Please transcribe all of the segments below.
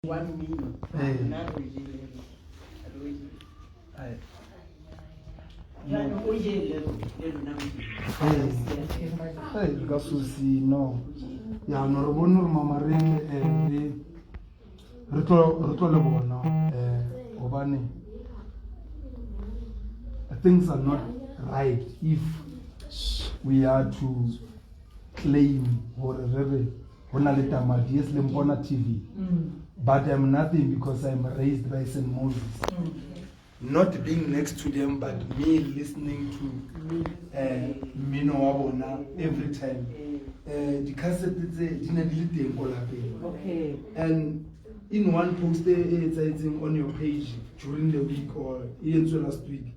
Wa mmino. Ee. Nna re o jele, re o jele. Ai. Jaanong o jele le lona mo Ee. Ee, re ka susi no yaanong re bone gore mama re eh, re re tlo le bona gobane things are not right if we are to claim gore re re go na le tamati. Yes, le mpona TV, but I'm nothing because I'm raised by St Moses, not being next to them, but me listening to mmino wa bona every time. Di-cassette tse di ne di le teng ko lapeng. And in one post e e etsahetseng on your page during the week or e entswe last week,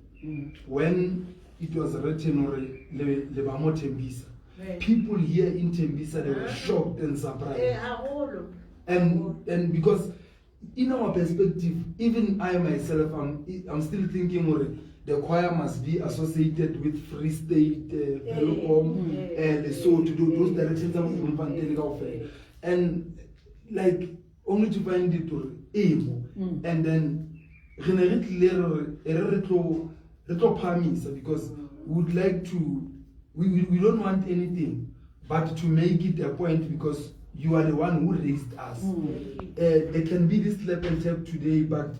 when it was written hore le ba mo Tembisa, people here in Tembisa, they were shocked and surprised. Haholo. And because in our perspective, even I myself, I'm still thinking hore the choir must be associated with Free State, Welkom, Lesotho, those directions tsa Bloemfontein kaofela, and like only to find it hore e mo. And then re ne re tlile re re e re tlo phahamisa because we would like to we don't want anything but to make it a point, because you are the one who raised us. There can be this clap and tap today, but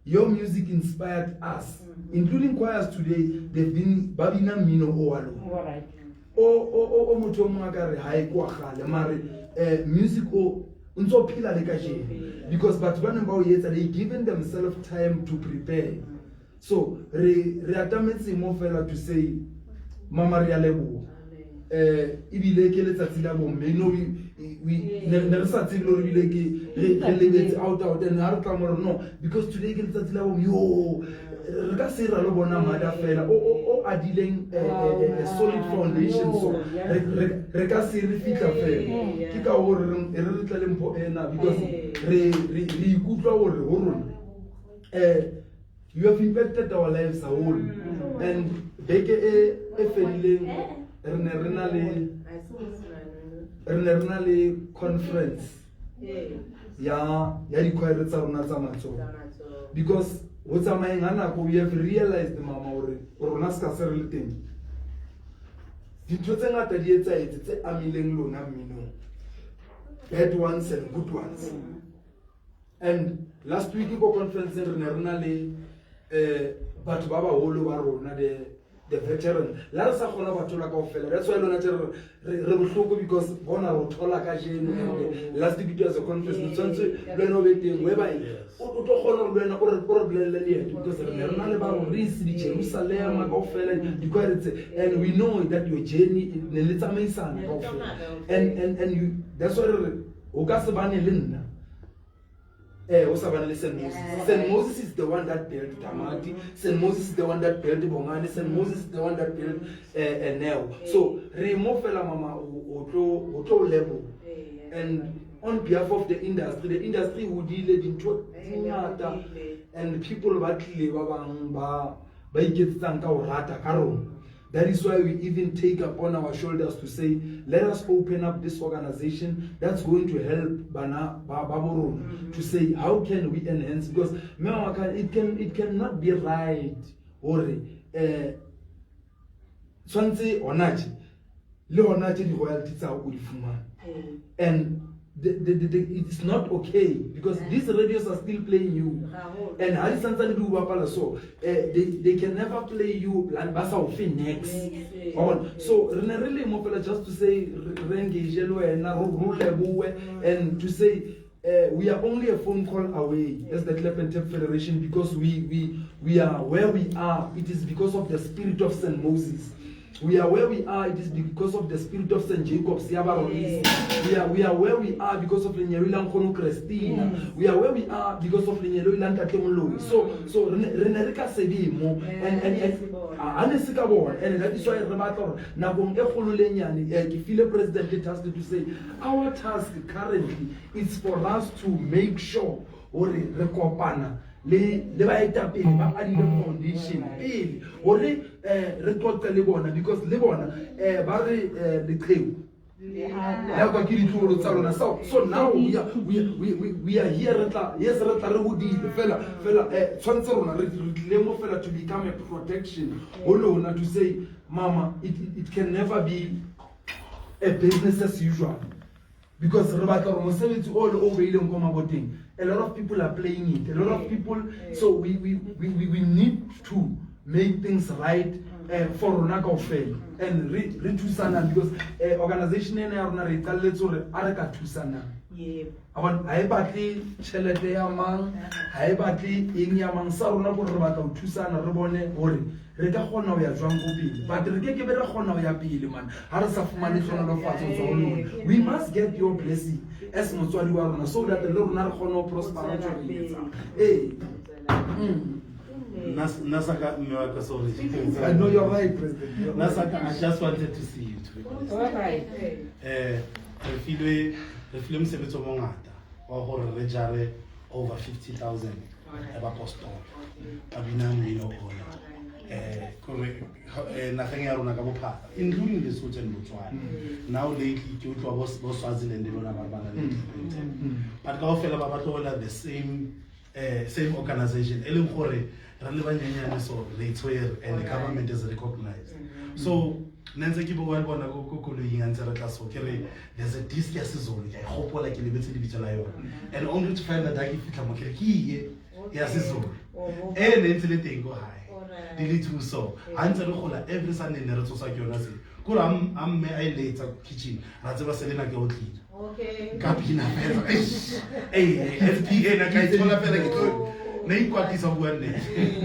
your music inspired us, including choirs today. They've been ba bina mmino o wa lona. O motho o mongwe a ka re ha e kwa gale, mare music o ntse o phela le kajeno because batho ba neng ba o etsa, they given themselves time to prepare. So re atametse mo fela to say, mama, re a leboha. Ebile ke letsatsi la bomme. No, we ne re sa tsebe le hore ebile ke re lebetse out and ha re tla mo re no, because today ke letsatsi la bomme. Yo, re ka se ra lo bona mada fela o adileng a solid foundation. So re ka se re fitla fela ke ka hore re tle le mpho ena because re ikutlwa hore ho rona you have impacted our lives haholo. And beke e fedileng re ne re na le conference ya dikhwaere tsa rona tsa matsoho because ho tsamayeng ha nako we have realized, mama, hore rona se ka se re le teng, dintho tse ngata di etsahetse tse amileng lona mminong, bad ones and good ones. And last week ko conference re ne re na le batho ba baholo ba rona, the veteran la re sa kgona ba thola kaofela. That's why lona tje re bohloko because bona re o thola kajeno. And last week it was a conference, ne tshwanetse le wena o be teng whereby o tlo kgona gore le wena o re bolelele leeto because re ne re na le barorisi di-Jerusalema kaofela, dikware tse, and we know that your journey ne le tsamaisana kaofela. And you, that's why re re o ka se bane le nna o sa bane le St Moses. St Moses is the one that built Tamati. St Moses is the one that built Bongani. St Moses is the one that built Neo. So re mo fela, mama, o tlo leboha. And on behalf of the industry, the industry hodile dintho di ngata and people ba tlile ba bang ba iketsetsang ka ho rata ka rona. That is why we even take upon our shoulders to say, let us open up this organization that's going to help bana ba bo rona to say, how can we enhance? Because mme wa ka, it cannot be right hore tshwantse hona tje le hona tje di-royalty tsa hao o di fumane. And it's not okay because these radios are still playing you and ha di santsane di o bapala, so they can never play you like ba sa o fe next. Wa bona? So re ne re le mo fela just to say re engage le wena, ro lebohe and to say we are only a phone call away as the Clap and Tap Federation because we are where we are. It is because of the spirit of St. Moses. We are where we are. It is because of the spirit of St. Jacob. Siabarorisi. We are where we are because of lenyalo la Nkgono Christina. We are where we are because of lenyalo la Ntate Moloi. So re ne re ka se be mo and a ne se ka bona, and that is why re batla gore nakong e kgolo le nyane ke file president le task to say our task currently is for us to make sure gore re kopana le baetapele ba adile foundation pele gore re qoqe le bona because le bona ba re leqheu. Ya kwa ke ditlogolo tsa lona. So now we are here, re tla, yes, re tla re hodile fela fela, tshwanetse rona re tlile mo fela to become a protection ho lona, to say, mama, it can never be a business as usual, because re batla gore mosebetsi o le o beileng ko maboteng, a lot of people are playing it, a lot of people. So we need to make things right for rona kaofela and re thusanang, because organization ena ya rona re iqalletse hore a re ka thusanang. A bona, ha e batle tjhelete ya mang, ha e batle eng ya mang. Sa rona kore re batla ho thusana, re bone hore re ka kgona ho ya jwang ko pele, but re ke ke be ra kgona ho ya pele man ha re sa fumane tlhonolofatso ho tswa ho lona. We must get your blessing as motswadi wa rona, so that le rona re kgone ho prospera ntho e re e etsang, ee. Nna saka mme wa ka, sorry. I know you're right, President. You're Nna right. saka, I just wanted to see you, to be honest. All right. Re filwe mosebetsi o mongata wa gore re jare over 50,000 ya bapostol ba binang mmino ona, kore nageng ya rona ka bophara, including Lesotho and Botswana. Now lately ke utlwa bo Swaziland le bona ba re ba na le different, but kaofela ba batlo wela the same organization, e leng gore re le banyenyane, so re itshwere, and the government is recognized. So nne ntse ke bua le bona ko koloing a ntse re tla, so ke re there's a disc ya Sezulu, ke a e gopola, ke lebetse lebitso la yona, and only to find that ha ke fitlha mo, ke re ke iye ya Sezulu e ne ntse le teng ko gae di le two. So ha ntse re gola, every Sunday ne re tsosa ke yona se kore a mme a e letsa ko kitchen, ra tseba selena ke o tlile ka pina fela. Eish, ee, LP ena ka e thola fela, ke tlo ne ikwatlisa go bua nnete,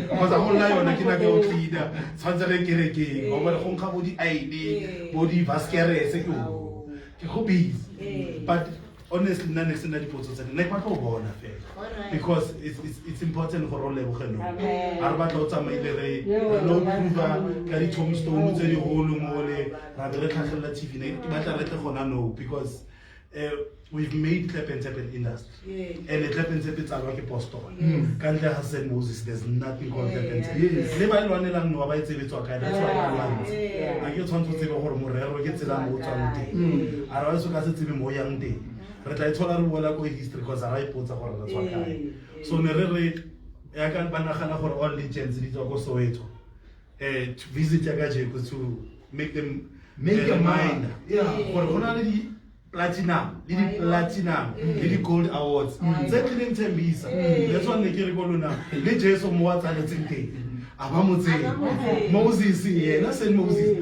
kgotsa go nna yona ke nako ya go cleaner, tshwanetse re kerekeng wa bona, go nkga bo di-aine, bo di-vaskerese, ke go busy. But honestly, nna ne ke sena dipotso tse, ne ke batla go bona fela, because it's important gore o leboge no Amen. a re batla o tsamaile, re lo prova ka di-tombstone tse digolo mole, ra be re tlhagelela TV. Ne ke batla re tle gona no, because we've made Clap and Tap an industry, and the Clap and Tap e tsalwa ke postol. Ka ntle ga St Moses, there's nothing called Clap and Tap. Le ba e lwanelang noa ba e tsebetswa kae? That's why ba lwantsha. A ke tshwanetse o tsebe gore morero ke tsela mo o tswang teng, a re ba so ka se tsebe mo o yang teng, re tla e thola re boela ko history, cause a ra ipotsa gore re tswa kae. So ne re re yaka ba nagana gore all legends di tswa ko Soweto, to visit ya kajeko to make them Make a reminder mind. Gore go na le di platinum le di platinum le di gold awards tse tlileng Thembisa. That's why ne ke re ko lona le Jesu mo wa tsaletseng teng a ba motseng Moses, yena St Moses,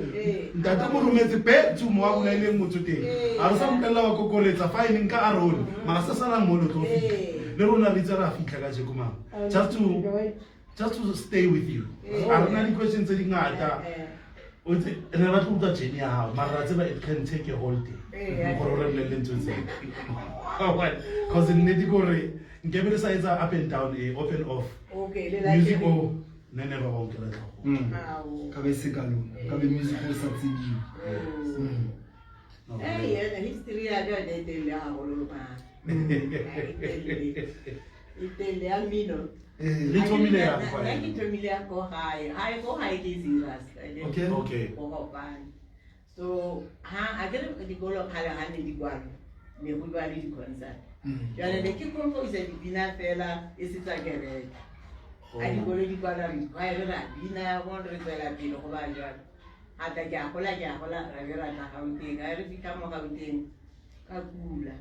ntate mo rometse back to mo wa bolaileng motho teng, a re sa mpolelela wa kokoretsa fine nka Arone, mara se salang mo lo tlo fitlha le rona, re itse re a fitlha ka jeko mama, just to stay with you. A re na di-question tse di ngata. O itse, re batla go utlwa journey ya gago, mara ra tseba it can take a whole day gore o re bolelele ntho tse, cause nnete ke gore nkebe le sa etsa up and down, e open off Okay, le music o ne never ba nkela tlhogo. Ka be se ka lona, ka be music o sa tsebiwe. No, Eh, yena history ya ka yone e telele haholo man. E telele. E telele ya mmino. Le thomile yang Nna kwa ke thomile ya ko gae. Gae ko gae ke serious. Ko Gopane. So ha a ke re dikolo kgale ha ne di kwalwa, ne go ba le di-concert. Jwale ne ke compose dipina fela e se tsa kereke. A dikolo di kwalwa, re di-choir ra bina, bo re tswela pele go ba jwalo. A tla ke a gola, ke a gola, ra be ra tla Gauteng. Ha re fitlha mo Gauteng ka kula.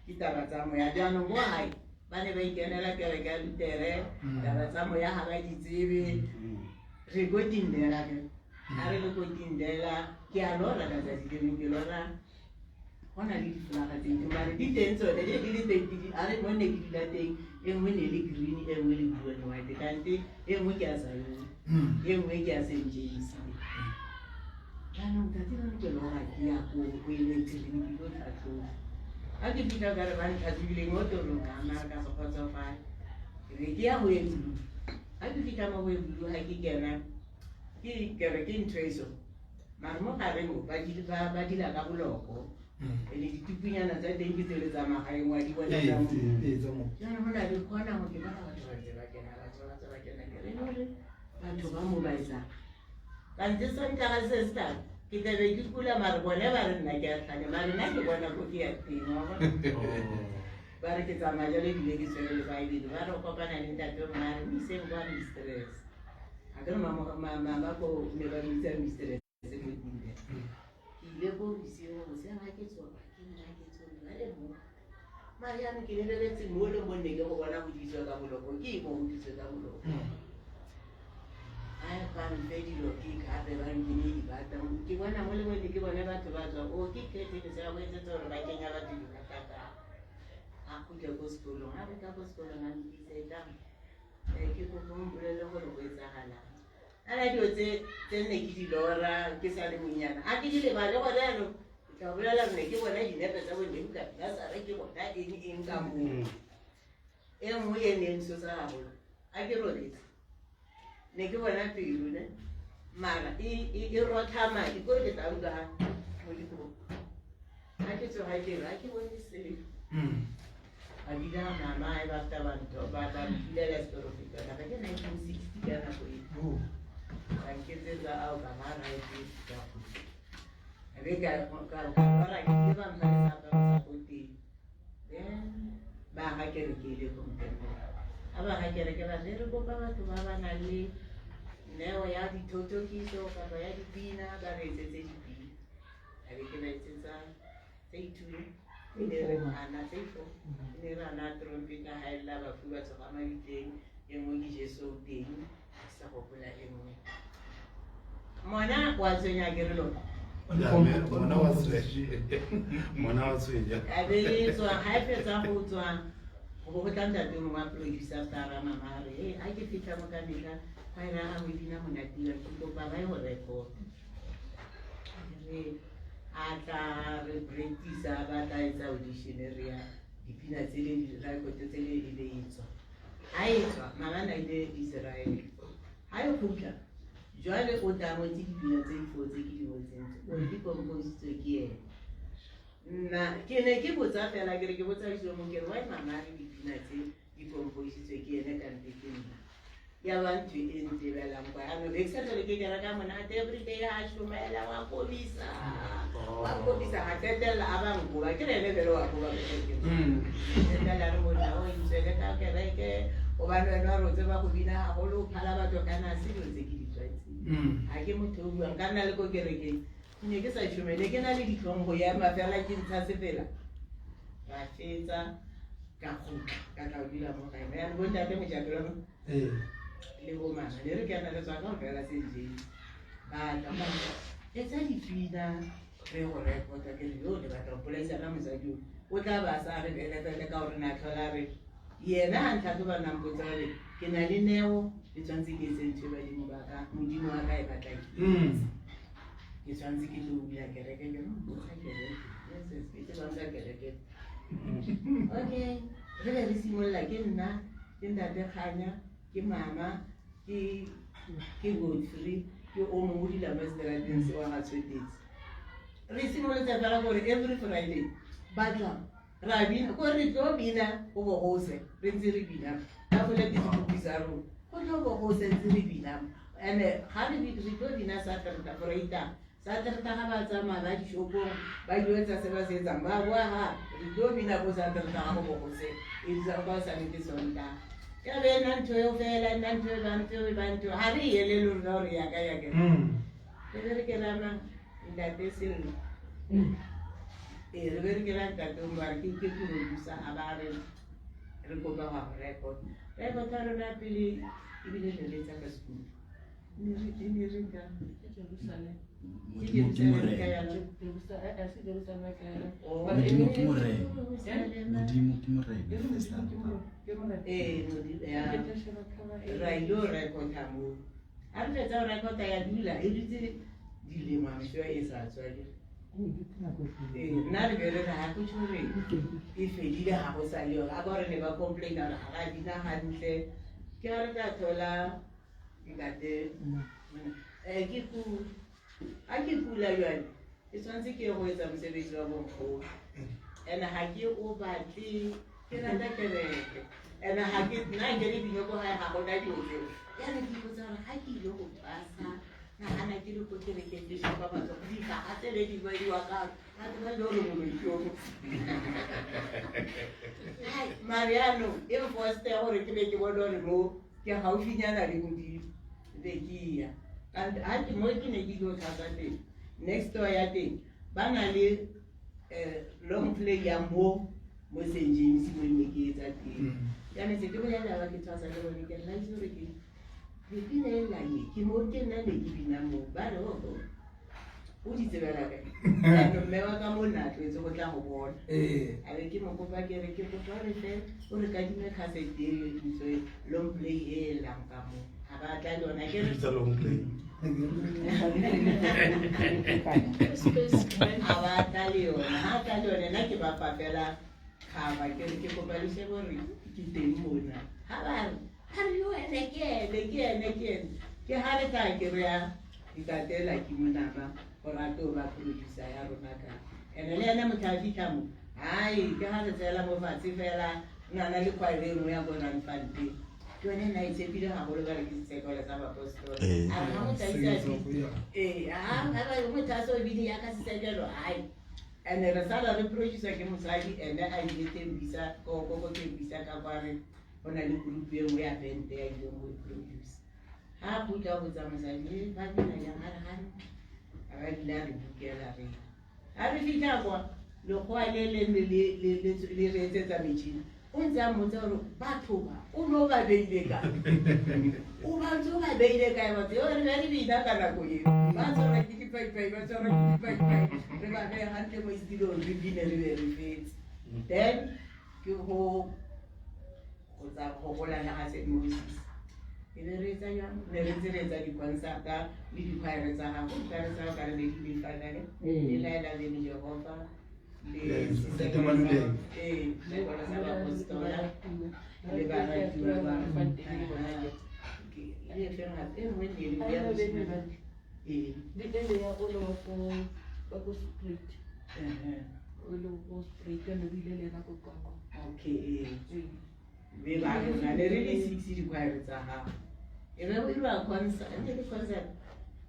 Ke taba tsa moya. Jaanong ko gae ba ne ba ikenela kereke ya Lutere, taba tsa moya ga ba di tsebe. Re ko Tindela ke. Ha re le ko Tindela, ke a lora ka tsatsi le lengwe, ke lora go na le difolaga tse dingwe, mare di teng tsone di le teng a re mo ne ke dula teng, e nngwe ne le green, e nngwe le blue and white, kante e nngwe ke ya Zion, e nngwe ke ya St James. Jaanong tsatsi le ke lora ke ya ko e leng green, ke lo tlhatlhoba. Ha ke fitlha ka re ba ntlhatlhobileng mo torong, ka mara ka se kgotsofale, ke be ke ya go e blue. Ha ke fitlha mo go e blue, ha ke kena ke kere ke ntho e so, mare mo gareng mo ba dila ka boloko, ene ditupunyana tsa teng ke tsele tsa magaeng wa di bona tsa mo. Ee, tsa mo. Jaanong go na le kgona go ke bona batho ba ntse ba kena, batho ba ntse ba kena, ke re hore batho ba mo ba etsang kante Sontaga se se tlang. Ke tlabe ke kula mare bone ba re nna ke a tlhanya mare nna ke bona ko ke ya teng wa bona. Ba re ke tsamaya jalo ebile ke tshwere le baebele ba re o kopana le ntate o mongwe a re mo iseng kwa mistress. A ke re mama ko ne ba bitsa mistress mo India. Ke ile ko bosigo bosigo ga ke tsoga ke nna ke tsoga jale mo mare jaanong ke lebeletse mo le mo nne ke go bona go ditswe ka boloko ke e bo go ditswe ka boloko. Ai ba mfe dilo ke gape ba nkene dibata ke bona mo le mo ke bone batho ba tswa o ke creative se ba go etsetsa gore ba kenya batho dibata a khutle ko sekolong a re ka ko sekolong a mpitsa e tlang ke kopo mpolele gore go etsagalang ana dilo tse tse nne ke di lora ke sa le monnyana ga ke di lebale gone jaanong ke tla bolela nne ke bona dinepe tsa bo Nebukadnezare ke bona eng eng ka moo. E nngwe e neng tshosa haholo a ke robetse ne ke bona pelo ne mara e rotha madi kore ke tla utlwa mo dikobong ga ke tsoga ke re ga ke bone selo. A bina mama e ba feta ba ntho ba ba mpulela seporofeta ka ke 1960 ka nako e. Ba nketsetsa ao ka ba right ka kgutla. A be ka ka ka lora ke ile ba mpha le seaparo sa ko teng. Then ba ga kereke ile go mpemela. Ha ba ga kereke ba re re kopa batho ba ba nang le neo ya dithothokiso kapa ya dipina ba re etsetse dipina. A be ke ba etsetsa tse two e ne re ana tse four e ne re ana trompeta ha e lla bafu ba tsoga mabitleng e nngwe ke Jesu o teng ke sa gopola e nngwe. Mona wa tswenya ke re lona. Mona wa tswenya. Mona wa tswenya. A be e tswa ha e fetsa go tswa go bo go tla ntate mongwe a producer after a mama a re hey ha ke fitlha mo ka metlha ga e ra ga mo bina monate ke kopa ba ye go record. Re a tla re practice ba tla etsa audition re ya dipina tse le record tse le e be e tswa. Ha e tswa mama na ile Israel. Ha e kgutla jwale o tla ngotse dipina tse di foo tse ke di ngotseng tse o re di compositswe ke ena. Nna ke ne ke botsa fela ke re ke botsa ausi o mongwe ke re why mama re dipina tse di compositswe ke ene kante ke nna. Ya ba ntho e ntebelang kwa jaanong be ke sa tlhole ke kereka monate everyday a šomaela wa kobisa wa kobisa ga qetella a ba nkoba ke re ene fela wa koba kereke qetella re monna o intswele ka kereke gobane wena wa re o tseba go bina gagolo o phala batho kana se dilo tse ke di tlwaetseng ga ke motho o buang ka nna le ko kerekeng ke ne ke sa šome ne ke na le ditlhong go ema fela ke ntsha sefela ra fetsa ka kgutla ka tla o dula mo gae jaanong bontate mojapelo le bo mama ne re kena le tswa kaofela se njeng ba tla ba etsa dipina re go rekota ke re yo le batla go bolaisana mosadi o o tla ba sa re belepele ka gore na tlhola re yena a ntlhatlhoba nampotsa gore ke na le neo ke tshwanetse ke etse ntho e badimo ba ka modimo wa ka e batla ke ke tshwanetse ke tlo bula kereke ke re mpotsa kereke yes yes ke tsebang ka kereke. Okay re be re simolola ke nna ke ntate Kganya ke mama ke ke Godfrey ke o mongwe o dula mo seterateng se wa ga Tshwetetse. Re simolotse fela gore every Friday ba tla ra bina ko re tlo bina go bo go se re ntse re bina ka fole ke sekopi sa rona go tlo bo go se ntse re bina and-e ga re re tlo bina Satereta Vrydag Satereta ga ba tsamaya ba dishopong ba ilo etsa se ba se etsang ba boa gape re tlo bina ko Satereta ga go bo go se e ka sa ke Sontaga ya be nna ntho eo fela nna ntho e ba ntho e ba ntho ga re e elele rona gore ya ka ya ke re be re ke rama ntate Sello ee re be re ke ra ntate o mare ke ke producer a ba re re kopa go record record ya rona pele ebile ne re etsa ka sekolo ne re re ka Modimo ke Morena. Modimo ke Morena. Modimo ke Morena. First album. Ee, ya ra ile recorda moo ga re fetsa go recorda ya dula e dutse dilemo I'm sure e sa tswa ke ee nna re be re re ga go tšho e fedile ga go sa le yone a ka gore ne ba complaina gore ga ra bina gantle ke ga re tla thola ntate ke ku ga ke kula jale ke tshwanetse ke ye go etsa mosebetsi wa bonkgono and ga ke o batle ke rata kereke and ga ke nna ke le dino ko gae ga gona dilo tseo jaanong ke ipotsa gore ga ke ile go thwasa Nagana ke le ko kerekeng ke šapa matsogo difaga tse le di badiwa ka ga tseba le gore moloi ke o mare yaanong e mfoste gore ke be ke bone gore mo ke gaufinyana le Modimo, be ke ya. Ga ke mo ke ne ke ilo tlhatswa teng, next door ya teng ba na le long play ya mo mo St James mo ne ke etsa teng. Jaanong se ke bolela ba ke tshwasa le bone, ke re la itse gore ke le pina e lanye ke mo ke nna ne ke bina mo, ba re oho o di tsebela kae. Jaanong mme wa ka mo nna a tlwaetse go tla go bona. A be ke mo kopa, ke re ke kopa re fe o re kadime cassette e ntse long play e e llang ka mo, ga ba tla le yona ke re Bitsa long play. A ba tla le yona, ha tla le yone nna ke ba fa fela cover, ke re ke kopa le shebe gore ke teng mona. Ha ba re ha re yo ene ke ene ke ene ke ene ke ha re tla ke re ya ntate ke monama gore a tlo ba producer ya rona ka ene le ene motho a fitlha mo hai ke ha re tseela mo fatshe fela nna na le choir e nngwe ya ko Randfontein, ke yone nna e tshepile gagolo, ba re ke Sesekolo sa Bapostolo. A re ha motho a ise a ee ha ba motho a se o bine yaka sesekelo hai. And re sala re producer ke mosadi ene a ile Tembisa ko Tembisa ka kware go na le group e nngwe ya band ya ileng go e produce. Ha khutla go botsa mosadi e ba bina jang, a re hantle, a ba bile a re bukela re ha re fitlha kwa lekgowa le le ne le re etsetsa metšhini, o ntse a mmotsa gore batho ba o ne o ba beile kae, o ba ntse o ba beile kae batho yo re be re bina ka nako eo ba tshwarwa ke dipaipai, ba tshwarwa ke dipaipai, re ba beye hantle mo setilong re bine re be re fetse. Then ke go tsa go gola le ga St Moses e be re etsa jang, ne re ntse re etsa di-concerta le dikhwaere tsa gago, dikhwaere tsa gago ka re ne di lefanane le laela le le Jehova le Ntate Maluleng. Ee, Sekolo sa Bapostola le baratuwa ba le efeng gape e nngwe ne le ya mosimane. Ee. Le ele ya o le wa ko wa ko Spruit. O le ko Spruit ne o ile le ena ko Qwaqwa. Okay, ee. Be ba rona ne re le six dikhwaere tsa gago e be go iriwa concert, ne le concert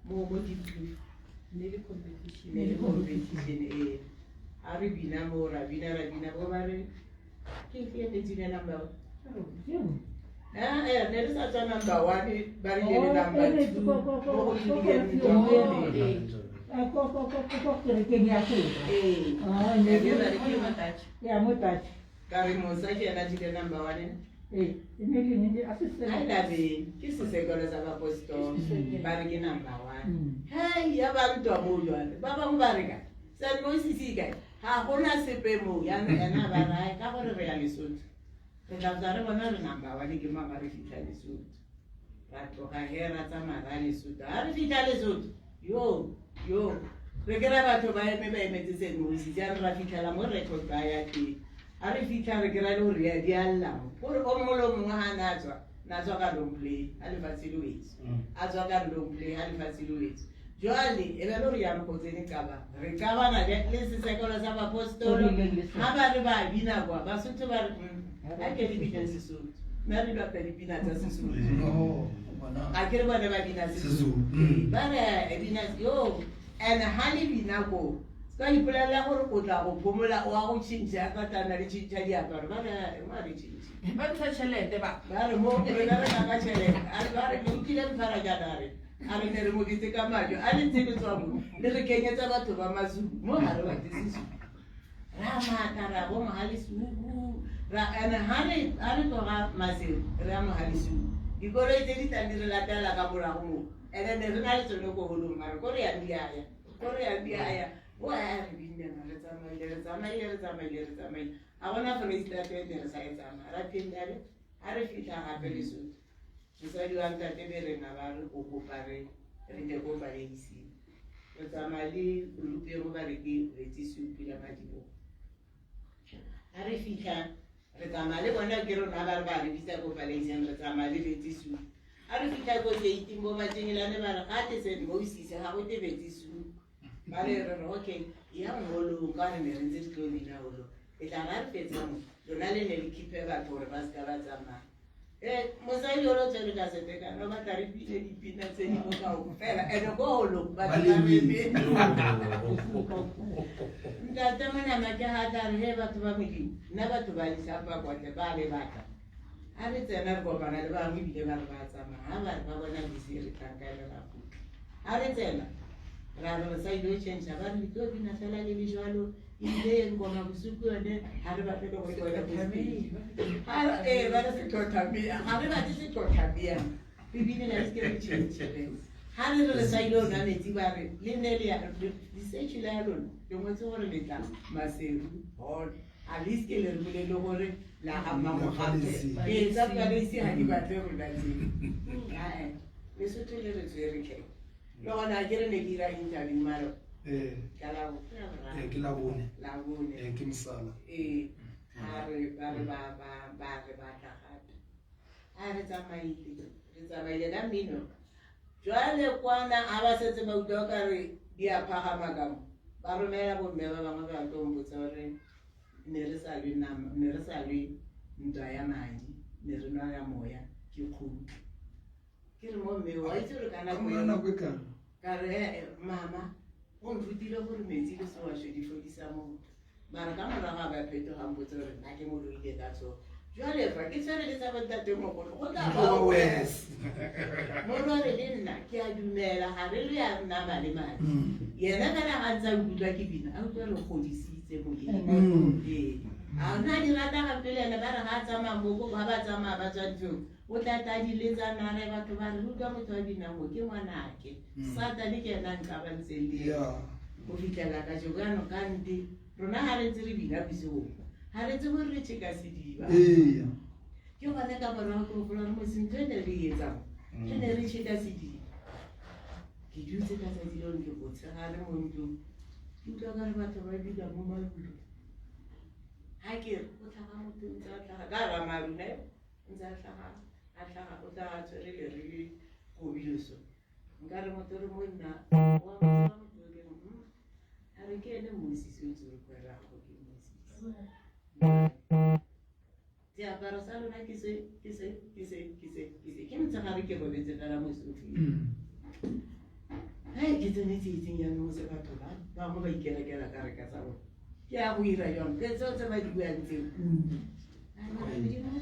mo Diepkloof. Ne le competition. Ne le competition ee, ha re bina mo ra bina ra bina bo ba re ke efe e ne tsile number one, eh ne re sa tswa number one, ba re le number two mo go tlileng ntwa mo Ko kerekeng ya rona. Ee. Ah, ne E be ba re ke ya mo Dutch. Ka re mosa ke ena tsile number one. Ee, e ne le ne a se se. Ha e ke Sesekolo sa Bapostolo, ba re ke number one. Hei, ya ba ntwa moo jwale ba bangwe ba re ka St Moses e kae, ga gona sepe moo. Yaanong ena ba raya ka gore re ya Lesotho, re tla tla re bona re number one ke mang ga re fitlha Lesotho. Ra tloga he ra tsamaya ra Lesotho, ga re fitlha Lesotho yo yo re kry-a batho ba eme ba emetse St Moses ya re ra fitlhela mo record ba ya teng. Ga re fitlha re kry-a le gore ya di a llang gore o mongwe le o mongwe ga na tswa na tswa ka long play ga lefatshe le wetse, a tswa ka long play ga lefatshe le wetse. Jwale e be le gore jaanong go tsene qabang, re qabana le Sesekolo sa Bapostolo ga ba re ba bina kwa Basotho ba re ga ke le bineng Sesotho, nna re bapa dipina tsa Sesotho. No, bona. Ga ke re bone ba bina Sezulu. Sezulu ba re bina yo and ha le bina ko se ka ipolelela gore o tla go phomola o a go tšhintšha ka tlana le tšhintšha diaparo, ba re mo a re tšhintšhe. Ba ntsha tšhelete ba. Ba re mo rena re ka tšhelete a re ba re le utlwile mfara jaana a re ne re mo kete ka majo a le ntse le tswa mo le re kenyetsa batho ba Mazulu mo ga re batle Sezulu, ra matha ra bo Mohalesuku ra ene ha re tloga Maseru re ya Mohalesuku, dikoloi tse di tlang di re latela ka morago mo ene ne re na le tsone ko holong mare ko re yang di aya ko re yang di aya bo a re binnela re tsamaile re tsamaile re tsamaile re tsamaile ga gona Foreisetata e ne re sa e tsamaya ra phindale ga re fitlha gape Lesotho. Mosadi wa ntate be rena ba re o kopa re re tle ko baleising, re tsamaya le group e ba re ke Betsi Supi la Madibogo. Ga re fitlha re tsamaya le bona ke rona ba re ba re bitsa ko baleising, re tsamaya le Betsi Supi. Ga re fitlha ko gate mo batsengelane ba re ga te St Moses ga go te Betsi Supi, ba re re re okay ya holong ka re ne re ntse re tlo bina holong e tla ra re fetsa mo lona le ne le keep-e batho gore ba seka ba tsamaya. Mosadi o lo tshwere ka setekano ba tla re bile dipina tse di bokao fela and ko holong Ba batho ba lebetse. Ntate monama ke ga tla re he batho ba Modimo, nna batho ba leshapa kwatle ba le batla. Ha re tsena re kopana le bangwe ebile ba re ba tsamaya, ha ba re ba bona bese re tlang ka yone ra kgutla. Ha re tsena ra re re sa ile change, ba re le tlo bina fela le le jwalo, ebile ngoma bosigo yone ha re batle le go e bona ko stage. Ba re setlhotlhamea, ga re batle setlhotlhamea, re bine la se ke re change. Ha re re re sa ile ho nwa metsi, ba re le nne le ya di-search ya lona le ngwetse gore le tla Maseru Hall, a le se ke le re bolele gore la ga Mmamogape. Ee, tsa Palesi ha di batle rona tseo. Ae, Lesotho le re tshwere tlhe. Le gona ke re ne ke ira interview maro ka la ke la boraro. Ke la bone. La bone. Ke mosala. Ee, ha re ba re ba ba ba re batla gape. Ha re tsamaile, re tsamaile ka mmino. Jwale kwana ha ba setse ba utlwa ka re di a phagama ka mo, ba romela bomme ba bangwe ba tlo mpotsa gore ne re sa lwe nama, ne re sa lwe ntwa ya madi, ne re nwa ya moya, ke kgutla. Ke re mo mme, wa itse gore ka nako Ka eo- nako e kana? Ka re, mama, o nrutile gore metsi le sewasho di fodisa motho. Mara ka morago a ba fetoga mpotse gore nna ke mo loile ka tsogo. Jwale fa ke tshwere le tsa bontatemogolo, go tla ba Go worse. worse. Morware le nna ke a dumela ga re le ya nama le madi. Yena fela ga ntse a nkutlwa ke bina, a utlwa re godisitse moyeng. Ee. A nna di rata gape le ene, ba re ga a tsamaya mo ko, ba ba tsamaya ba tswa ntlong, o tla tla di letsa nare, batho ba re utlwa motho a binang mo ke ngwanake. Satane ke ena a nqabantseng le ena. Go fitlhela ka jeko jaanong ka nte, rona ga re ntse re bina bosigo, ga re tsebe gore re tšheka sediba. Ke gone ka morago ke gopola gore mose ntho e ne re e etsang, re ne re tšheka sediba. Ke dutse ka tsatsi leo ke motshegare mo ntlong, ke utlwa ka re batho ba bina mo marung. Ha ke re, o tlhaga motho ntse a tlhaga, ka hara maru ne, ntse a tlhaga, a tlhaga, o tla a tshwere lere le kobile so. Nka re motho re monna, wa mo tseba motho o ke re, a re ke ene mosisi o ntse o re kwela go ke mosisi. Diaparo tsa lona ke se, ke se, ke se, ke se, ke se. Ke motshegare ke robetse fela mo sofeng. Hai, ke tsene tsietsing jaanong se batho ba bangwe ba ikerekela ka reka tsa bone. Ke a go ira jang? Ke tseo tse ba di buang tseo. A re, Modimo,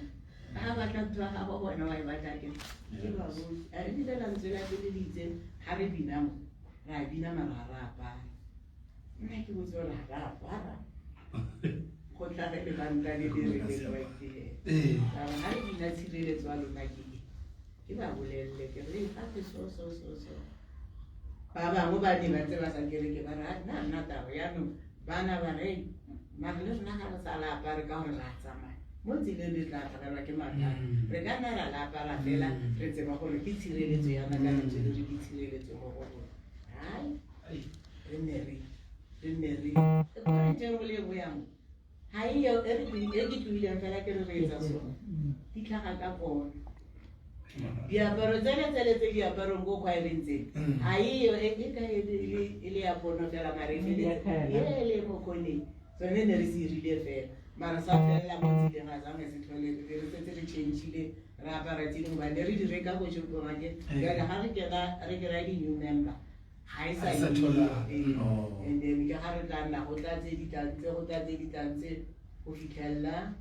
ha batla ntho ya gago wena wa e batla ke. Ke ba botse. A re bile la ntswe la pele le itse, ha re bina mo, re a bina mara ha re apare. Nna ke botse gore ha re apara. Go tlhage lebanta le le re le white. Ka re ha re bina tshireletso ya lona ke e. Ke ba bolelle ke re, gape so, so, so, so. Ba bangwe ba ne ba ntse ba sa kereke ba re, ha, nna, nna taba jaanong bana ba re, mare le rona ga re sa la apare ka gore re a tsamaya. Mo tseleng re tla tlhagelwa ke mathata. Re ka nna ra la apara fela, re tseba gore ke tshireletso ya nna ka lentswe le re ke tshireletso mo go rona. Hai, re ne re, re ne re. E kgone ntho e nngwe le e nngwe ya mo. Ha e yo, e re tlohile, e ke tlohileng fela ke re re etsa so. Di tlhaga ka pono. Diaparo tsele tsele tse diaparong ko khwaereng tse. Ha e yo, e e ka e le, e le ya pono fela, mara e feletse. E le mo khoneng. Tsone ne re se irile fela. Mara sa fella mo tseleng, ga zange se tlhole, re setse re change-ile, re apara tse dingwe, hobane ne re di reka ko shopong ake. Jwale ha re kena, re kry-a di-new member, ha e sa Ha e sa e tholahale. ee. And then ke ha re tla nna go tla tse di tlang tse, go tla tse di tlang tse, go fitlhella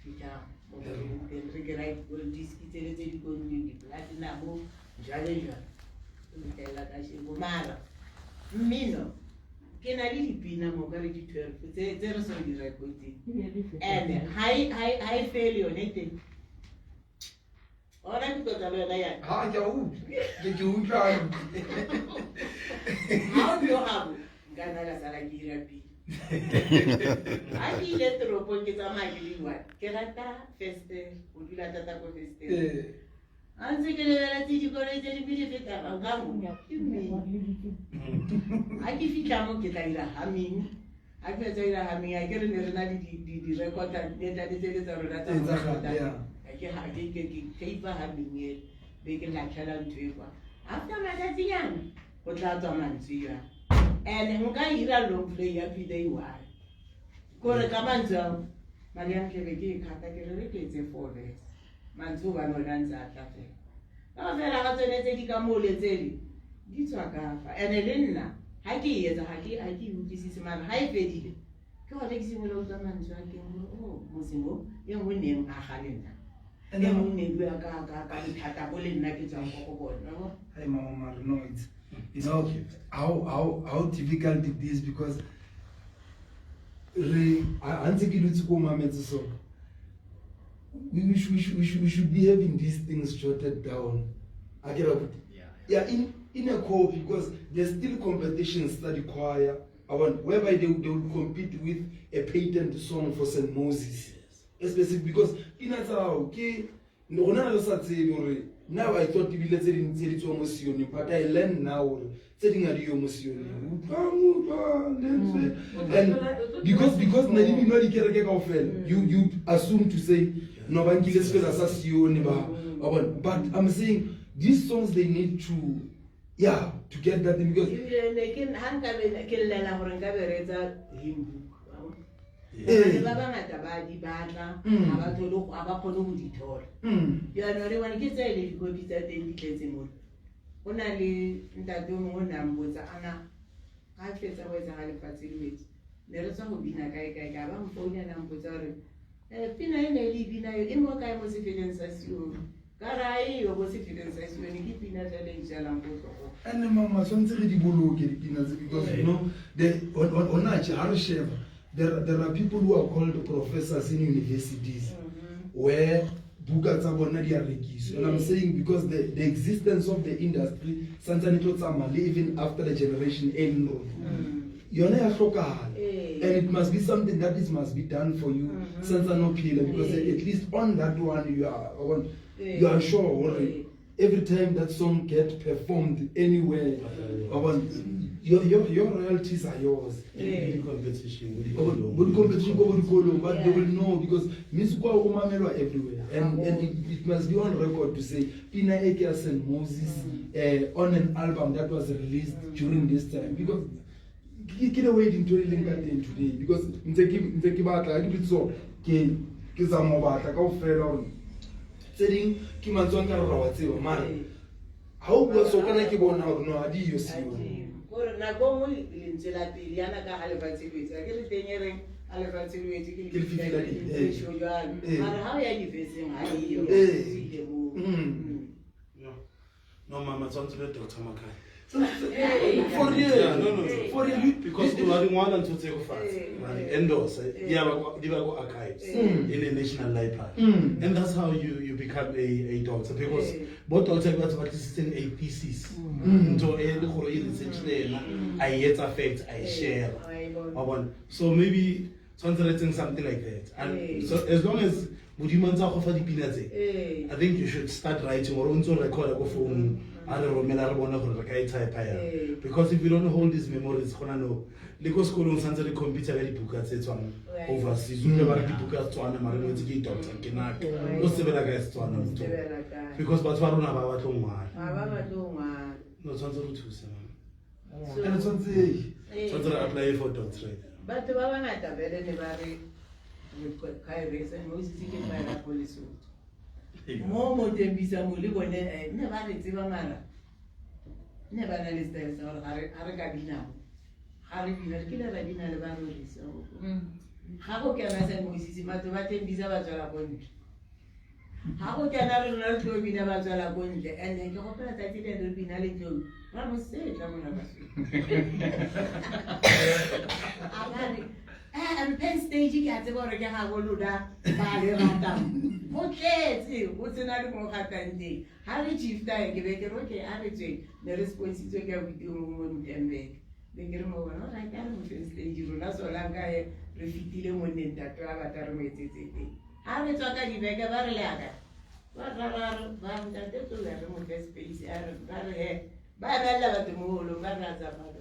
fitlha mo go leng teng. Re kry-a di-gold disc tsele tse di ko ntlong, di-platinum, jwale jwale. Go fitlhella kasheko. Mara mmino, ke na le dipina mo ka re di 12 tse re so di recording. And ha e fele yone teng. Ona ke tlotla le wena yana. Ha, ke a utlwa. Ke utlwa hantle. Ha o tloga mo, nka nna ka sala ke ira pina. Ha ke ile toropong ke tsamaya ke le one, ke rata festere, go dula thata ko festere. Ha ntse ke lebeletse dikoloi tse dingwe di feta fa, ka mo, ke mmino. Ha ke fitlha mo ke tla ira humming. Ha ke fetsa ira humming, ha ke re ne re na le di-recorder, di tla di tsele tsa rona tsa Tse tsa go recorder. kgale, ya. Ha ke ha, ke, ke, ke tape humming e, be ke latlhela ntho e kwa. After matsatsinyana, go tla tswa mantswe ya. And nka ira long play ya pina e one. Kore ka mantswe ao, madi a ntlebe ke e kgata, ke re re ke etse 4 verse. Mantswe hobane ona ntse a tla fela. Kaofela ga tsone tse di ka mole tsele di tswa ka fa. Ene le nna ha ke e etsa ha ke e utlwisise, mara ha e fedile ke gone ke simolola utlwa mantswe a teng gore o motseng o e nngwe neng aga le nna, e nngwe ne bua ka bothata bo le nna ke tswang ko go bone, wa bona? Hey, Mama Mari, no, it's you know how difficult it is because re ha ntse ke dutse ko mametse, so we should be having these things jotted down. Akere abuti? Yeah. Yeah, in a copy, because there's still competitions study choir. I want whereby they will compete with a patent song for St. Moses. Especially because pina tsa hao ke rona re sa tsebe hore now I thought ebile tse ding tse di tswa mo Sioneng, but I learn now hore tse ding ha di yo mo Sioneng. Utlwang, utlwang lentswe. And because ne di binwa dikereke kaofela, you assume to say no, ba nkile sefela sa Sione ba wa bona. But I'm saying these songs, they need to, yeah, to get that thing because Ebile ne ke ha nka be ke llela gore nka be re etsa hymn book, wa bona? Eh. Hobane ba bangata ba di batla, ha ba thole, ha ba kgone go di thola. Jaanong re bone ke tse le dikopi tsa teng di tletse mole. Go na le ntate o mongwe o ne a mpotsa ana ga fetsa go etsa ga lefatshe le wetse, ne re tswa go bina kae kae kae, ba mfounela mpotsa gore pina e ne e le e bina eo e mo kae mo sefeleng sa Sione. Ka re a eyo mo sefeleng sa Sione, ke pina fela e jalang ko tlhogong. And mama, tshwanetse re di boloke dipina tse because you know the hona tje ha re sheba, there are people who are called professors in universities where buka tsa bona di a rekiswa. And I'm saying because the existence of the industry santsane tlo tsamaya le even after the generation e leng rona yona ya hlokahala. And it must be something that is must be done for you santsane o phela, because at least on that one you are on, you are sure hore every time that song get performed anywhere, wa bona, your royalties are yours. Di-competition ko Bo dikolong. Di-competition ko bo dikolong, but they will know because music wa o mamelwa everywhere, and it must be on record to say pina e ke ya St. Moses on an album that was released during this time, because ke the way dintho di leng ka teng today, because ntse ke batla, ha ke dutse so ke zama ho batla kaofela hore tse ding ke mantswe a nkare ra wa tseba, mare ha o bua so kana ke bona hore no, ha di yo siyo. Kore nako nngwe lentswe la pele yana ka ga lefatshe le wetse, a ke re teng e reng ga lefatshe le wetse ke Ke lefifi la lefisho jwalo, mara ha o ya difeseng ha eyo. Ile moo. No, mama, tshwanetse le Dr. Makai. For real. Yeah, no. For real. Because o di ngwala ntho tse ko fatshe, ra di endorse, di ba ko archives in the national library. And that's how you become a doctor, because bo doctor ke batho ba tlisitseng a thesis, ntho e le gore e research le ena a e etsa fact, a e share, wa bona. So maybe tshwanetse re etseng something like that, and so as long as Modimo a ntse a go fa dipina tse, I think you should start writing or o ntse o recorda ko founung, a re romela re bone gore re ka e type yang. Because if you don't hold these memories, gona no le ko sekolong santse re computer ka dibuka tse tswang overseas, utlwe ba re dibuka Setswana, mare ngwetse ke doctor ke naka o sebela ka Setswana motho, because batho ba rona ba batlo ngwala. Ga ba batle go ngwala. No, tshwanetse re thuse, mama. And tshwanetse Tshwanetse re apply for doctorate. Batho ba bangata vele ne ba re choir Moses ke choir ya ko Lesotho mo Tembisa mo le bone, ne ba re tseba, mara ne ba na le style sa gore ga re ka bina mo, ga re bina re kile ra bina le ba rorisa ga go kena St. Moses, batho ba Tembisa ba tswela ko ntle, ga go kena re rona re tlo bina ba tswela ko ntle. And then ke gopola tsatsi le re bina le tlou ra mo setla mona Basotho a ba re mphe stage, ke a tseba gore ke ga bo lona ba le ratang, go tletse go tsena le mo gatang teng. Ga re shifta ke be ke re okay, a re tsweng, ne re sponsitswe ke abuti o mongwe mo Rustenburg, be ke re mo bona ore a re mo feng stage rona solang ka he re fetile mo nneng tate wa batla re mo etsetse teng. Ga re tswa ka dibeke ba re le aka ba ba ntate tsola re mo fe space, a re ba re he ba emelela batho mo holong ba re a tsamaya,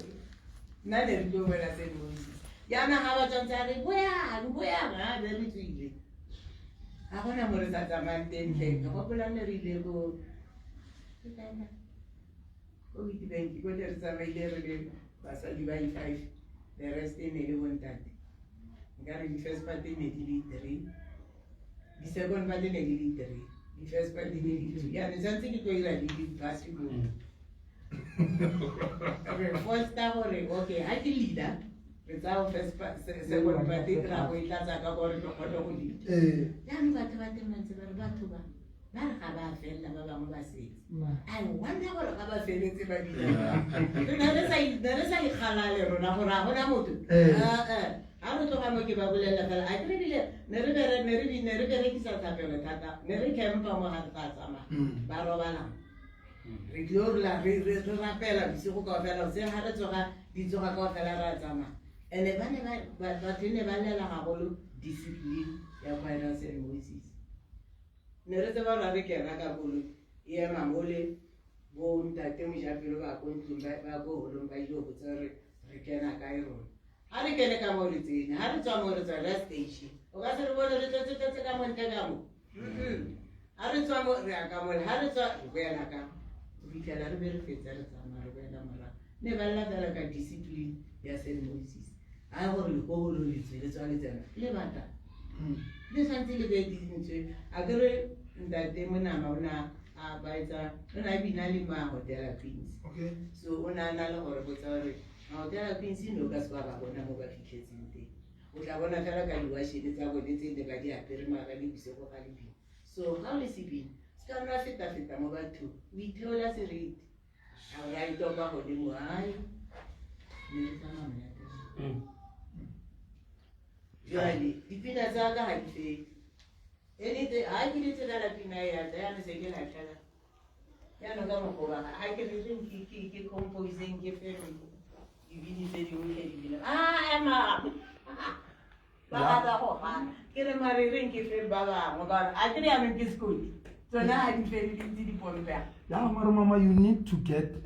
nna ne re tlo bona St. Moses jaanong ga ba tswantse a re boyang boyang, a be re tswile, ga gona mo re sa tsamayang teng tlhe. Ke gopola ne re ile ko ke kae na? Ko Witbank ko ne re tsamaile re le basadi ba i-five, the rest e ne le bontate. Nkare di-first part e ne di le three, di-second part e ne di le three. Di-first part di ne di tswe. Jaanong tshwanetse ke tlo 'ira leading part mo. Re fosta gore okay, ha ke leader, re tsaya first part, second part ra go e tlatsa ka gore re kgone go leader. Jaanong batho ba teng ba ntse ba re batho ba ba re ga ba felela, ba bangwe ba setse. I wonder gore ga ba feletse ba bina. Ne re sa ikgalale rona gore ga gona motho. Ha re tloga mo ke ba bolelela fela, a ke re bile ne re berekisa thapelo thata, ne re campa mo ga re tla tsamaya. Ba robalang. Re tlile re rapela bosigo kaofela, hoseng ha re tsoga, di tsoga kaofela ra tsamaya. And-e ba ne batho ne ba llela haholo discipline ya choir St. Moses. Ne re tseba gore ha re kena ka koloi, e ema mole, bo ntate Mojapelo ba ko ntlong, ba ko holong ba ile go botsa gore re kena kae rona. Ha re kene ka mo re tsene, ha re tswa mo re tswa re ya station. O ka se re bone re tletse tletse ka mo ntle ka mo. Ha re tswa mo re ya ka mole, ha re tswa re boela ka. Ho fitlhela re be re fetsa re tsamaya re boela morago. Ne ba lla fela ka discipline ya St. Moses. Ha gore le ko holong le tswe le tswa le tsena, le batla. Le tshwanetse le be dintswe. A ke re ntate Monama o na a ba etsa, o na bina le ma Hotela Queens. So o na na le gore botsa gore ma Hotela Queens no ka se ba ba bona mo ba fitlhetseng teng. O tla bona fela ka diwashene tsa bone tse ne ba di apere maabane bosigo ga le bina. So ga o le sebini, se ka nna feta-feta mo bathong, o itheola seriti. A o ra itopa godimo, hai. Ne re tsamaya monate. Jwale, dipina tsa ka ha di fele. Anything, ha ke di tsebela pina ya tla, ya se ke latlhela. Jaanong ka mokgwa wa ga, ha ke re reng ke composeng, ke fe dibini tse dingwe ke di bina. Ah, ema. Ba batla go gana. Ke re mare reng ke fe ba bangwe, ba re, a ke re jaanong ke sekoti. Tsona ha di fele di ntse di pompega. Yeah, mara mama, you need to get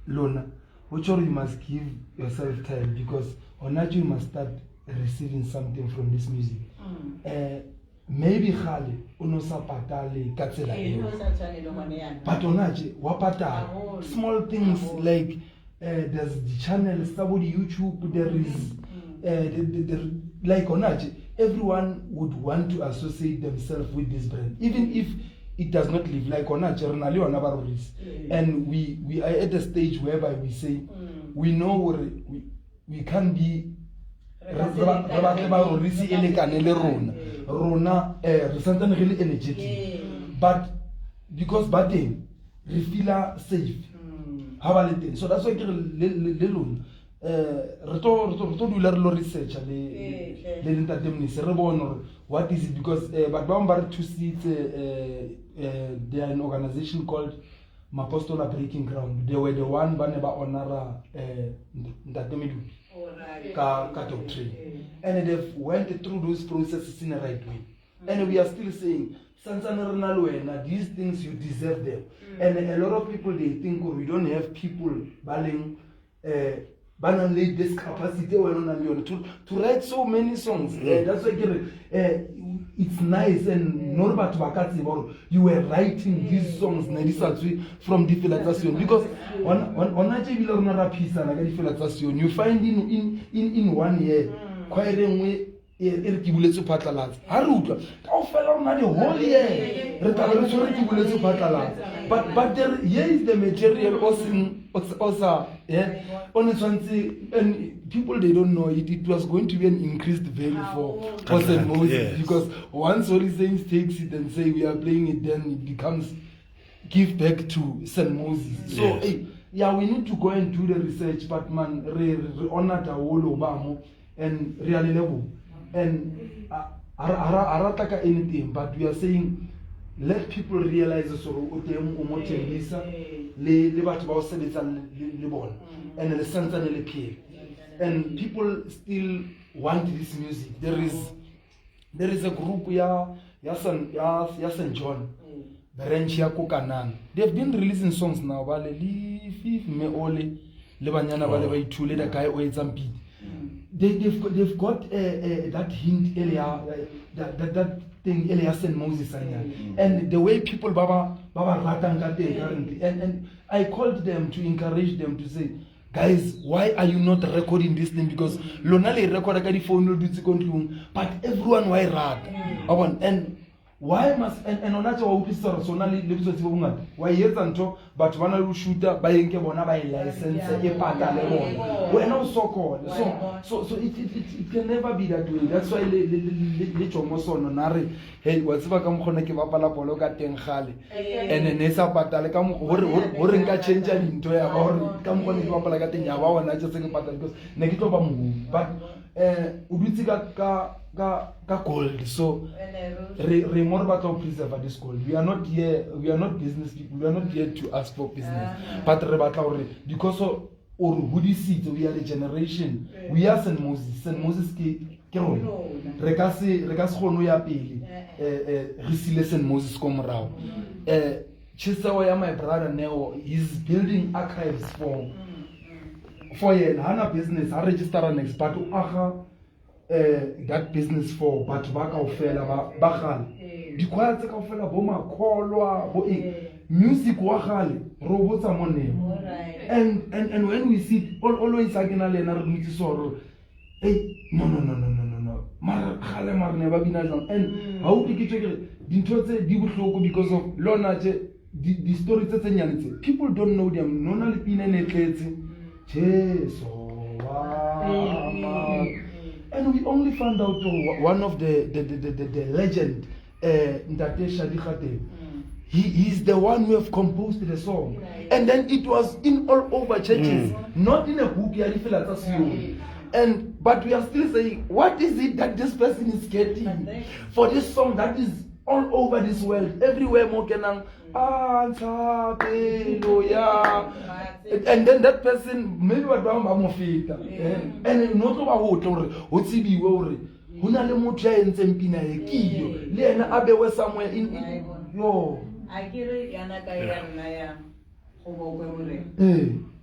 lona. Which you must give yourself time, because on that you must start receiving something from this music. Maybe kgale o no sa patale ka tsela Ee, eo. no sa tshwane le gone jaanong. But ona tje, wa patala. Haholo. Small things Haholo. like there's the channels tsa bo di YouTube, there is, the, like ona tje, everyone would want to associate themselves with this brand, even if it does not live. Like ona tje, re na le yona ba rorisa. And we are at a stage whereby we say, we know gore we can be Re ka se re batle ba rorisi e lekane le rona. Rona, re santsane re le energetic. But because ba teng, re feel-a safe. Ha ba le teng. So that's why ke re le lona, re tlo dula re lo research-a le ntate Mnisi, re bone gore what is it, because batho ba bangwe ba re thusitse, they are an organization called Mapostola Breaking Ground. They were the one ba ne ba honora ntate Medupi ka doctrine. And they've went through those processes in the right way. And we are still saying, santsane re na le wena, these things you deserve them. And a lot of people, they think, oh, we don't have people ba leng, ba nang le this capacity wena o nang le yone to write so many songs. That's why ke re, it's nice and no batho ba ka tseba gore you were writing these songs ne di sa tswe from difela tsa Sion, because hona tje ebile rona ra phisana ka difela tsa Sion. You find in 1 year choir e nngwe e re ke buletse phatlalatsa, ha re utlwa kaofela rona the whole year re tla be re tshwere ke buletse phatlalatsa, but there, here is the material o seng, o sa, yeah, o ne tshwantse, and people, they don't know it, it was going to be an increased value for Saint Moses, because once Holy Saints takes it and say we are playing it, then it becomes give back to Saint Moses. So, hey, yeah, we need to go and do the research, but man, re honor haholo ba mo and re a le leboha. And ha ra tla ka anything, but we are saying let people realize so o teng o mo Tembisa le batho ba o sebetsang le bona, and le santsane le phela, and people still want this music. There is a group ya Saint John branch ya Kokanang. They've been releasing songs now. Ba le le fifth me ole le banyana ba le ba ithule, the guy o etsang beat. They've got that hint earlier, that thing earlier Saint Moses and the way people ba ba ratang ka teng currently. And I called them to encourage them to say, guys, why are you not recording this thing? Because lona le record ka di phone lo dutse ko ntlong, but everyone wa e rata. Wa bona? And Why must and ona tje wa utlwisisa gore sona le botsotsi bo bongata. Wa e etsa ntho, batho ba na le ho shoota, ba e nke bona ba e license, e patale bona. Wena o sokole. So it can never be that way. That's why le Jomo Sono na re, hey, wa tseba ka mokgwa ne ke bapala bolo ka teng kgale. And ne e sa patale ka mokgwa hore nka change dintho ya ba hore ka mokgwa ne ke bapala ka teng ya ba hona tje se ke patale because ne ke tlo ba mohumi. But o dutse ka gold, so re mo re batla ho preserve this gold. We are not here, we are not business people, we are not here to ask for business, but re batla hore because o re hodisitse, we are the generation, we are Saint Moses. Saint Moses ke rona, re ka se kgone ho ya pele re sile Saint Moses ko morao. Tjheseho ya my brother Neo, he's building archives for yena, hana business, ha registera next, but o aga that business for batho ba kaofela ba kgale, dikwaya tse kaofela, bo makholwa, bo eng, music wa kgale re o botsa mo Neo. And when we sit always ha ke na le yena re dutse so re, hey, no no no no no no no, mara kgale mara ne ba bina jwang? And ha utlwe ke tjho ke re dintho tse di bohloko because of lona tje di story tse nyane tse, people don't know them. No na le pina e ne tletse Jesu wa ma. And we only found out one of the legend, Ntate Shadi Khatebe. He is the one who have composed the song. And then it was in all over churches, not in a book ya difela tsa Sione. And but we are still saying, what is it that this person is getting for this song that is all over this world, everywhere mo kenang, ah, ya. And then that person, maybe batho ba bang ba mo feta. And no tlo ba ho tle hore ho tsebiwe hore ho na le motho ya entseng pina e ke iyo le yena a bewe somewhere in yo. A ke re yana ka ya rona ya go bokwe morena.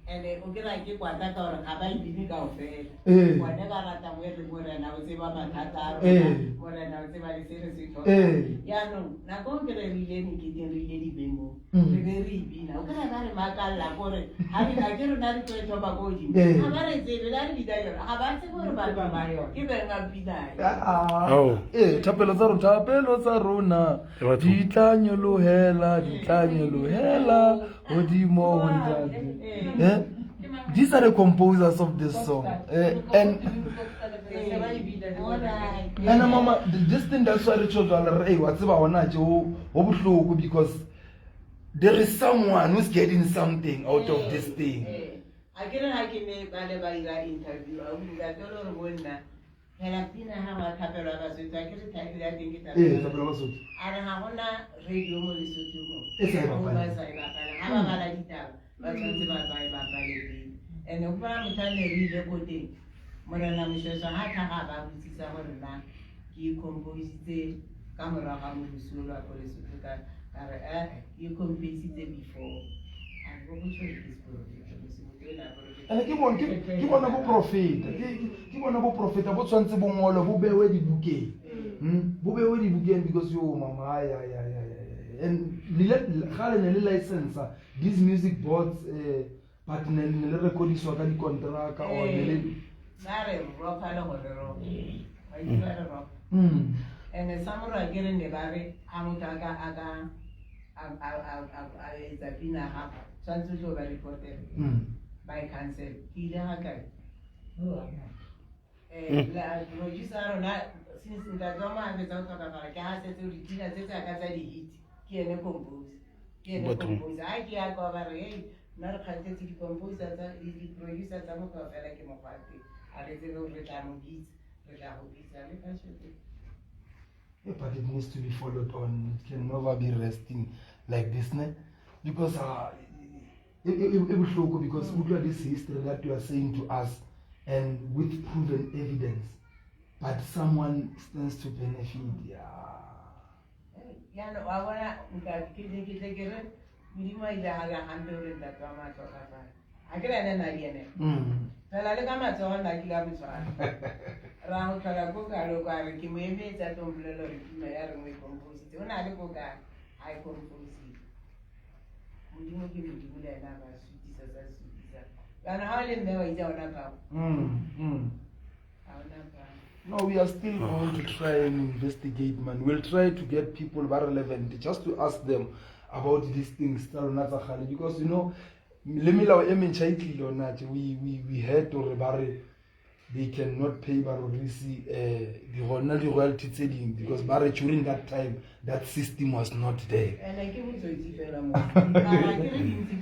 Ene o kry-a ke kwata ka gore ga ba e bine kaofela. Bone ba rata mo e reng morena o tseba mathata a rona, morena o tseba le se re se tlhokang. Jaanong nako e ke re re ile meketeng, re ile dibemong, re be re e bina, o kry-a ba re makalla kore ga ke rona re tlo e thoba ko godimo, ga ba re tsebe la re bitsa yona, ga ba tsebe gore batho ba ke beng a pina e. Ee, thapelo tsa rona, thapelo tsa rona di tla nyolohela, di tla nyolohela hodimo ho ntate. These are the composers of this song. And mama, this thing, that's why re tjho jwalo, re, wa tseba hona tje ho bohloko because there is someone who's getting something out of this thing. A ke re ha ke ne ba le ba ira interview, a bua ka lore bo nna phela pina ha wa thapelo ya Basotho, a ke re title ya teng ke thapelo ya Basotho. A re ha hona radio mo Lesotho mo. E sa e bapale. Ba sa e bapale. Ha ba bala ditaba, ba tshwanetse ba e bapale pele. And ho ba motho a ne re ile ko teng, morena Moshweshwe ha tlhaga ba botsisa gore na ke e compositse ka morago ga morusi o la ko Lesotho, ka re ke e compositse before. A re bo go tjho ke seporofeta, motho o ne a porofeta. And ke bona bo profeta, ke bona bo profeta bo tshwantse bo ngolwe, bo bewe dibukeng. Bo bewe dibukeng because yo mama, ay ay ay ay. And kgale ne le license these music boards, but ne le recordiswa ka dikontraka or ne le ba re ropa le gore ropa. Ba itse ba re ropa. And samora ke re ne ba re ha motho a ka a etsa pina gape, tshwantse o tlo ba reportela. By council. Ke ile ga kae? Producer rona since ntate wa mo a fetsa ho tlhokafala, ke ha setse o dipina tse tsa ka tsa di-hit, ke ene composer. Ke ene composer. Ha ke ya kwa ba re, hey, nna re kgathetse di-composer tsa, di-producer tsa mo kaofela ke mokgwa wa teng. Ha re tsebe hore re tla mo bitsa, re tla go bitsa le ka tjhelete. Yeah, but it needs to be followed on. It can never be resting like this, ne? Because it bohloko because utlwa this history that you are saying to us and with proven evidence, but someone stands to benefit. Yeah. Jaanong wa bona nka ke ne ke tle ke re Modimo a ile a le hampe hore ntate wa mo a tlhokafala. Ha ke re ene na le ene. Fela le ka matsoho nna ke la mo tshwara. Ra mo tlhola ko kalo ka re ke mo emetse a tlo mpolelela hore pina ya re mo e compositse. O na le ko kae? Ha e compositse. Modimo ke Modimo le ena ba sutisa sa sutisa. Jaanong ha o le mme wa itse ha ona papa. Ha ona papa. No, we are still going to try and investigate, man. We'll try to get people ba relevant just to ask them about these things tsa rona tsa kgale, because le melao e mentšha e tlile yona tje. We heard hore ba re they cannot pay barorisi di gona di-royalty tse ding, because ba re during that time that system was not there. Ene ke botsotsi fela mo. Mara ke re dintsi.